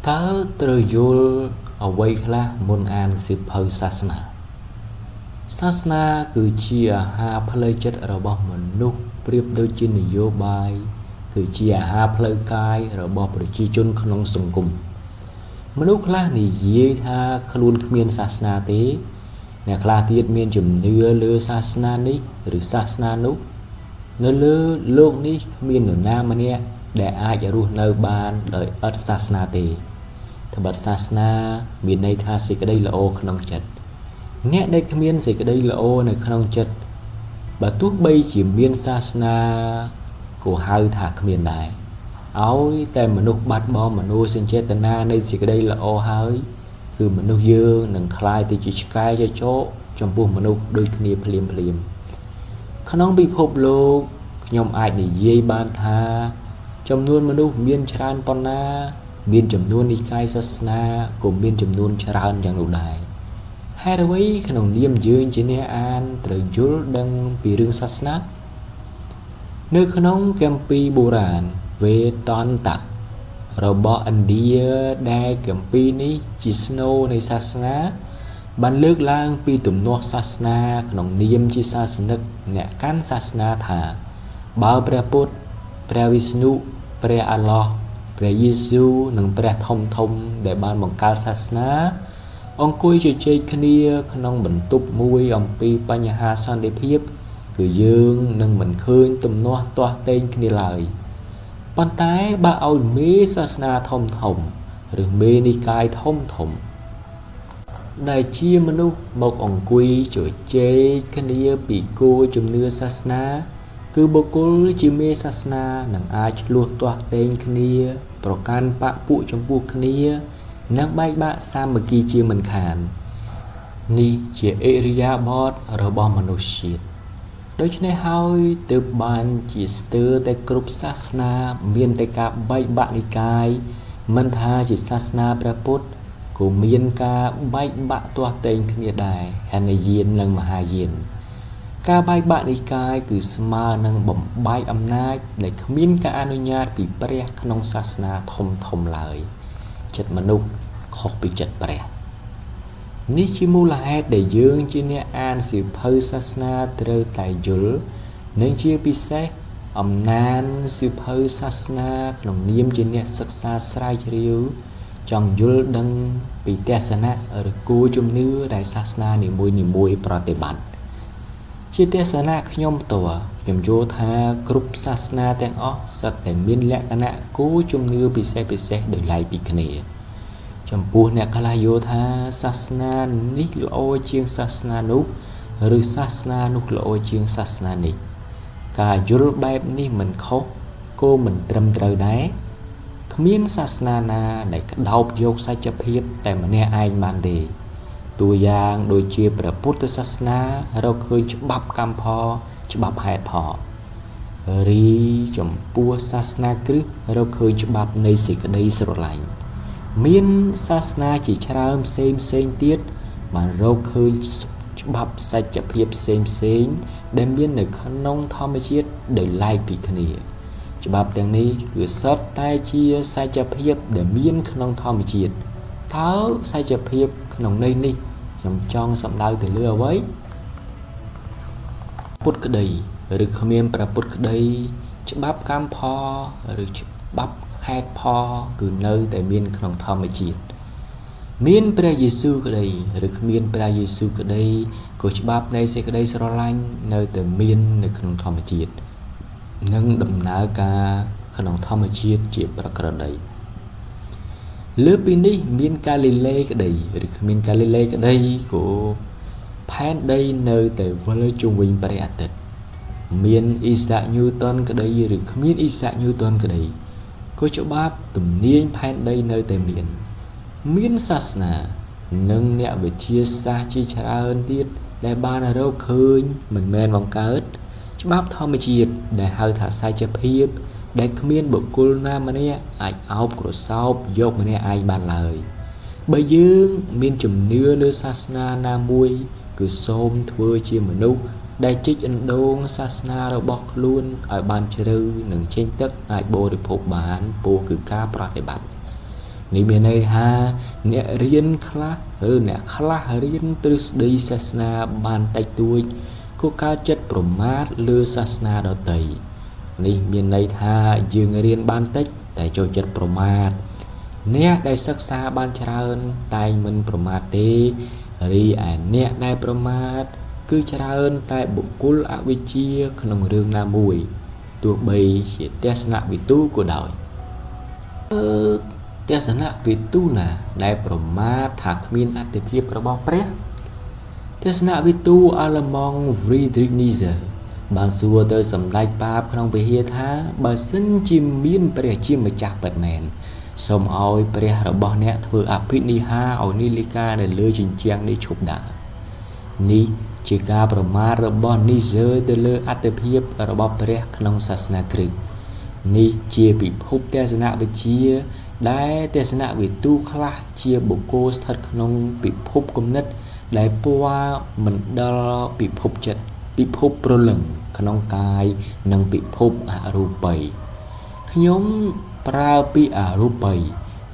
តើត្រូវយល់អ្វីខ្លះមុនអានសៀវភៅសាសនា សាសនាគឺជាអាហារផ្លូវចិត្តរបស់មនុស្សប្រៀបដូចជានយោបាយគឺជាអាហារផ្លូវកាយរបស់ប្រជាជនក្នុងសង្គមមនុស្សខ្លះនិយាយថាខ្លួនគ្មានសាសនាទេអ្នកខ្លះទៀតមានជំនឿលើសាសនានេះឬសាសនានោះនៅលើលោកនេះគ្មាននរណាម្នាក់ដែលអាចរស់នៅបានដោយឥតសាសនាទេត្បិតសាសនាមានន័យថាសេចក្តីល្អក្នុងចិត្តអ្នកដែលគ្មានសេចក្តីល្អនៅក្នុងចិត្តបើទោះបីជាមានសាសនាក៏ហៅថាគ្មានដែរឲ្យតែមនុស្សបាត់បង់មនោសញ្ចេតនានៃសេចក្តីល្អហើយគឺមនុស្សយើងនឹងក្លាយទៅជាឆ្កែចចកចំពោះមនុស្សដូចគ្នាភ្លាមភ្លាមក្នុងពិភពលោកខ្ញុំអាចនិយាយបានថាចំនួនមនុស្សមានច្រើនប៉ុណ្ណាមានចំនួននិកាយសាសនាក៏មានចំនួនច្រើនយ៉ាងនោះដែរហេតុអ្វីក្នុងនាមយើងជាអ្នកអានត្រូវយល់ដឹងពីរឿងសាសនានៅក្នុងគម្ពីរបុរាណវេតន្តៈរបស់ឥណ្ឌាដែលគម្ពីរនេះជាស្នូលនៃសាសនាបានលើកឡើងពីទំនាស់សាសនាក្នុងនាមជាសាសនិកអ្នកកាន់សាសនាថាបើព្រះពុទ្ធព្រះវិស្ណុព្រះអាឡោះព្រះយេស៊ូវនិងព្រះធំធំដែលបានបង្កើតសាសនាអង្គុយជជែកគ្នាក្នុងបន្ទប់មួយអំពីបញ្ហាសន្តិភាពគឺយើងនឹងមិនឃើញទំនាស់ទាស់ទែងគ្នាឡើយប៉ុន្តែបើឲ្យមេសាសនាធំធំឬមេនិកាយធំធំដែលជាមនុស្សមកអង្គុយជជែកគ្នាពីគោលជំនឿសាសនាគឺបុគ្គលជាមេសាសនានឹងអាចឆ្លោះទាស់ទែងគ្នាប្រកាន់បក្សពួកចំពោះគ្នានិងបែកបាក់សាមគ្គីជាមិនខាននេះជាឥរិយាបថរបស់មនុស្សជាតិដូច្នេះហើយទើបបានជាស្ទើរតែគ្រប់សាសនាមានតែការបែកបាក់និកាយមិនថាជាសាសនាព្រះពុទ្ធក៏មានការបែកបាក់ទាស់ទែងគ្នាដែរហនយាននិងមហាយានការបែកបាក់និកាយគឺស្មើនឹងបំបែកអំណាចដែលគ្មានការអនុញ្ញាតពីព្រះក្នុងសាសនាធំធំឡើយចិត្តមនុស្សខុសពីចិត្តព្រះនេះជាមូលហេតុដែលយើងជាអ្នកអានសៀវភៅសាសនាត្រូវតែយល់និងជាពិសេសអំណានសៀវភៅសាសនាក្នុងនាមជាអ្នកសិក្សាស្រាវជ្រាវចង់យល់ដឹងពីទស្សនៈឬគោលជំនឿដែលសាសនានីមួយៗប្រតិបត្តិជាទស្សនៈខ្ញុំផ្ទាល់ខ្ញុំយល់ថាគ្រប់សាសនាទាំងអស់សុទ្ធតែមានលក្ខណៈគោលជំនឿពិសេសៗដោយឡែកពីគ្នាចំពោះអ្នកខ្លះយល់ថាសាសនានេះល្អជាងសាសនានោះឬសាសនានោះល្អជាងសាសនានេះការយល់បែបនេះមិនខុសក៏មិនត្រឹមត្រូវដែរគ្មានសាសនាណាដែលក្តោបយកសច្ចភាពតែម្នាក់ឯងបានទេតួយ៉ាងដូចជាព្រះពុទ្ធសាសនារកឃើញច្បាប់កម្មផលច្បាប់ហេតុផលរីចំពោះសាសនាគ្រិស្តរកឃើញច្បាប់នៃសេចក្តីស្រឡាញ់មានសាសនាជាច្រើនផ្សេងផ្សេងទៀតបានរកឃើញច្បាប់សច្ចភាពផ្សេងផ្សេងដែលមាននៅក្នុងធម្មជាតិដោយឡែកពីគ្នាច្បាប់ទាំងនេះគឺសុទ្ធតែជាសច្ចភាពដែលមានក្នុងធម្មជាតិតើសច្ចភាពក្នុងន័យនេះខ្ញុំចង់សំដៅទៅលើអ្វីពុទ្ធក្តីឬគ្មានព្រះពុទ្ធក្តីច្បាប់កម្មផលឬច្បាប់ហេតុផលគឺនៅតែមានក្នុងធម្មជាតិមានព្រះយេស៊ូវក្តីឬគ្មានព្រះយេស៊ូវក្តីក៏ច្បាប់នៃសេចក្តីស្រឡាញ់នៅតែមាននៅក្នុងធម្មជាតិនិងដំណើរការក្នុងធម្មជាតិជាប្រក្រតីលើពីនេះមានកាលីលេក្តីឬគ្មានកាលីលេក្តីក៏ផែនដីនៅតែវិលជុំវិញព្រះអាទិត្យមានអ៊ីសាក់ញូតុនក្តីឬគ្មានអ៊ីសាក់ញូតុនក្តីក៏ច្បាប់ទំនាញផែនដីនៅតែមានមានសាសនានិងអ្នកវិទ្យាសាស្ត្រជាច្រើនទៀតដែលបានរកឃើញមិនមែនបង្កើតច្បាប់ធម្មជាតិដែលហៅថាសច្ចភាពដែលគ្មានបុគ្គលណាម្នាក់អាចអោបក្រសោបយកម្នាក់ឯងបានឡើយបើយើងមានជំនឿលើសាសនាណាមួយគឺសូមធ្វើជាមនុស្សដែលជីកអណ្ដូងសាសនារបស់ខ្លួនឲ្យបានជ្រៅនិងចេញទឹកអាចបរិភោគបានពោលគឺការប្រតិបត្តិ នេះមានន័យថាអ្នករៀនខ្លះឬអ្នកខ្លះរៀនទ្រឹស្ដីសាសនាបានតិចតួចក៏កើតចិត្តប្រមាថលើសាសនាដទៃនេះមានន័យថាយើងរៀនបានតិចតែចូលចិត្តប្រមាថអ្នកដែលសិក្សាបានច្រើនតែងមិនប្រមាថទេរីឯអ្នកដែលប្រមាថគឺច្រើនតែបុគ្គលអវិជ្ជាក្នុងរឿងណាមួយទោះបីជាទស្សនវិទូក៏ដោយទស្សនវិទូណាដែលប្រមាថថាគ្មានអត្ថិភាពរបស់ព្រះទស្សនវិទូអាល្លឺម៉ង់ Friedrich Nietzsche បានសួរទៅសម្ដេចប៉ាបក្នុងវិហារថាបើសិនជាមានព្រះជាម្ចាស់ពិតមែនសូមឲ្យព្រះរបស់អ្នកធ្វើអភិនិហារឲ្យនាឡិកានៅលើជញ្ជាំងនេះឈប់ដើរនេះជាការប្រមាថរបស់ Nietzsche ទៅលើអត្ថិភាពរបស់ព្រះក្នុងសាសនាគ្រិស្តនេះជាពិភពទស្សនវិជ្ជាដែលទស្សនវិទូខ្លះជាបុគ្គលស្ថិតក្នុងពិភពគំនិតដែលពណ៌មិនដល់ពិភពចិត្តពិភពព្រលឹងក្នុងកាយនិងពិភពអរូបីខ្ញុំប្រើពាក្យអរូបី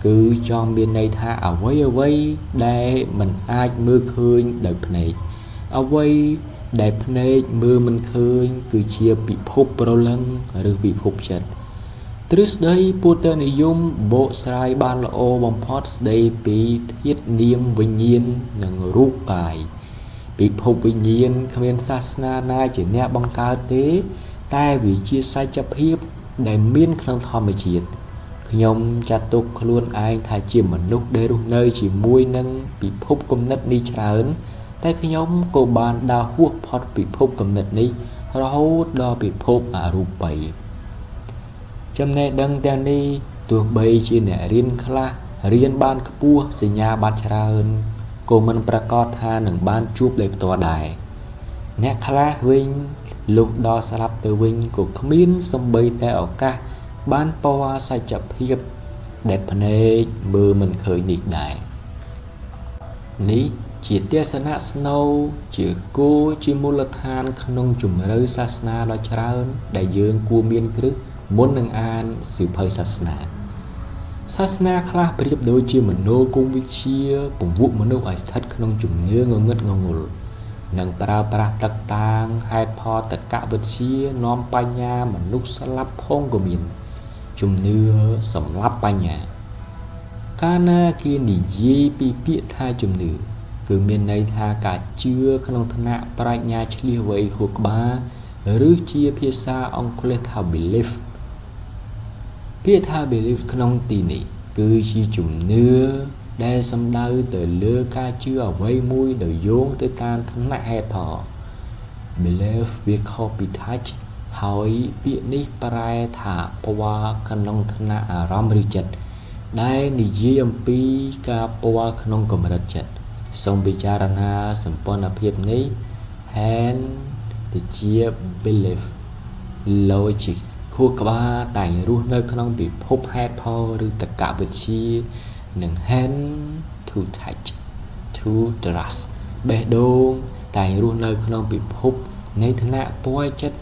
គឺចង់មានន័យថាអ្វីៗដែលមិនអាចមើលឃើញដោយភ្នែកអ្វីដែលភ្នែកមើលមិនឃើញគឺជាពិភពព្រលឹងឬពិភពចិត្តទ្រឹស្ដីពុទ្ធនិយមបកស្រាយបានល្អបំផុតស្ដីពីធាតុនាមវិញ្ញាណនិងរូបកាយពិភពវិញ្ញាណគ្មានសាសនាណាជាអ្នកបង្កើតទេតែវាជាសច្ចភាពដែលមានក្នុងធម្មជាតិខ្ញុំចាត់ទុកខ្លួនឯងថាជាមនុស្សដែលរស់នៅជាមួយនឹងពិភពគំនិតនេះច្រើនតែខ្ញុំក៏បានដើរហួសផុតពិភពគំនិតនេះរហូតដល់ពិភពអរូបីចំណេះដឹងទាំងនេះទោះបីជាអ្នករៀនខ្លះរៀនបានខ្ពស់សញ្ញាបត្រច្រើនក៏មិនប្រាកដថានឹងបានជួបដោយផ្ទាល់ដែរអ្នកខ្លះវិញលុះដល់ស្លាប់ទៅវិញក៏គ្មានសំបីតែឱកាសបានពណ៌សច្ចភាពដែលភ្នែកមើលមិនឃើញនេះដែរនេះជាទស្សនៈស្នូលជាគោលជាមូលដ្ឋានក្នុងជំរឿសាសនាដ៏ច្រើនដែលយើងគួរមានគ្រឹះមុននឹងអានសៀវភៅសាសនាសាសនាខ្លះប្រៀបដូចជាមនោគមវិជ្ជាពង្វក់មនុស្សឲ្យស្ថិតក្នុងជំនឿងងឹតងងុលនិងប្រើប្រាស់តឹកតាងហេតុផលតក្កវិទ្យានាំបញ្ញាមនុស្សស្លាប់ផងក៏មានជំនឿសម្លាប់បញ្ញាកាលណាគេនិយាយពីពាក្យថាជំនឿគឺមានន័យថាការជឿក្នុងឋានៈប្រាជ្ញាឈ្លាសវៃខួរក្បាលឬជាភាសាអង់គ្លេសថា belief ពាក្យថា belief ក្នុងទីនេះគឺជាជំនឿដែលសំដៅទៅលើការជឿអ្វីមួយដោយយោងទៅតាមឋានៈហេតុផល belief វាខុសពី touch ហើយពាក្យនេះប្រែថាពណ៌ក្នុងឋានៈអារម្មណ៍ឬចិត្តដែលនិយាយអំពីការពណ៌ក្នុងកម្រិតចិត្តសូមពិចារណាសម្ព័ន្ធភាពនេះ hand ទៅជា belief logic ខួរក្បាលតែងរស់នៅក្នុងពិភពហេតុផលឬតក្កវិទ្យានិង hand to touch to trust បេះដូងតែងរស់នៅក្នុងពិភពនៃឋានៈពណ៌ចិត្ត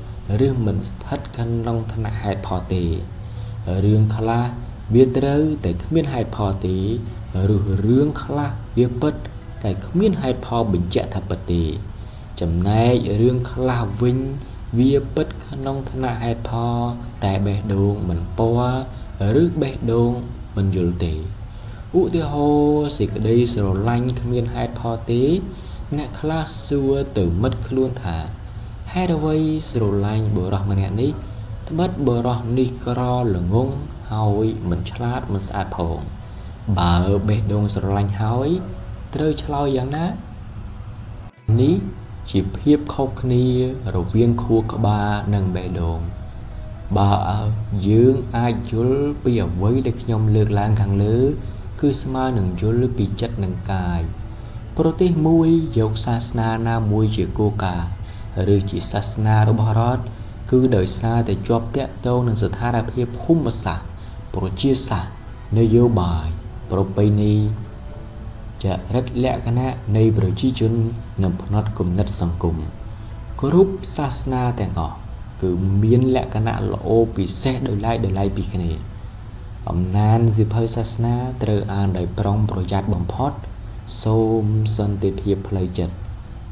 ឬមិនស្ថិតក្នុងឋានៈហេតុផលទេរឿងខ្លះវាត្រូវតែគ្មានហេតុផលទេឬរឿងខ្លះវាពិតតែគ្មានហេតុផលបញ្ជាក់ថាពិតទេចំណែករឿងខ្លះវិញវាពិតក្នុងឋានៈហេតុផលតែបេះដូងមិនពណ៌ឬបេះដូងមិនយល់ទេឧទាហរណ៍សេចក្តីស្រឡាញ់គ្មានហេតុផលទេអ្នកខ្លះសួរទៅមិត្តខ្លួនថាហេតុអ្វីស្រឡាញ់បុរសម្នាក់នេះត្បិតបុរសនេះក្រល្ងង់ហើយមិនឆ្លាតមិនស្អាតផងបើបេះដូងស្រឡាញ់ហើយត្រូវឆ្លើយយ៉ាងណានេះជាភាពខុសគ្នារវាងខួរក្បាលនិងបេះដូងបើយើងអាចយល់ពីអ្វីដែលខ្ញុំលើកឡើងខាងលើគឺស្មើនឹងយល់ពីចិត្តនិងកាយប្រទេសមួយយកសាសនាណាមួយជាគោលការណ៍ឬជាសាសនារបស់រដ្ឋគឺដោយសារតែជាប់ទាក់ទងនឹងស្ថានភាពភូមិសាស្ត្រប្រជាសាស្ត្រនយោបាយប្រពៃណីចរិតលក្ខណៈនៃប្រជាជននិងផ្នត់គំនិតសង្គមគ្រប់សាសនាទាំងអស់គឺមានលក្ខណៈល្អពិសេសដោយឡែកដោយឡែកពីគ្នា អំណានសៀវភៅសាសនាត្រូវអានដោយប្រុងប្រយ័ត្នបំផុត សូមសន្តិភាពផ្លូវចិត្ត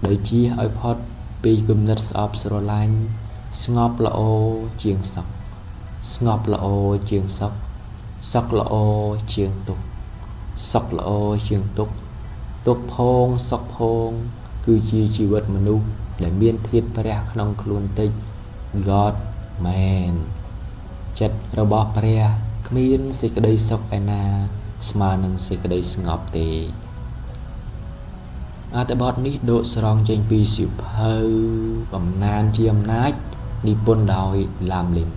ដោយជៀសឲ្យផុតពីគំនិតស្អប់ស្រឡាញ់ ស្ងប់ល្អជាងសុខ ស្ងប់ល្អជាងសុខ សុខល្អជាងទុក្ខ សុខល្អជាងទុក្ខ ទុក្ខផងសុខផង គឺជាជីវិតមនុស្សដែលមានធាតុព្រះក្នុងខ្លួនតិច God man ចិត្តរបស់ព្រះគ្មានសេចក្តីសុខឯណាស្មើនឹងសេចក្តីស្ងប់ទេអត្ថបទនេះដកស្រង់ចេញពីសៀវភៅអំណានជាអំណាចនិពន្ធដោយឡាមលីន។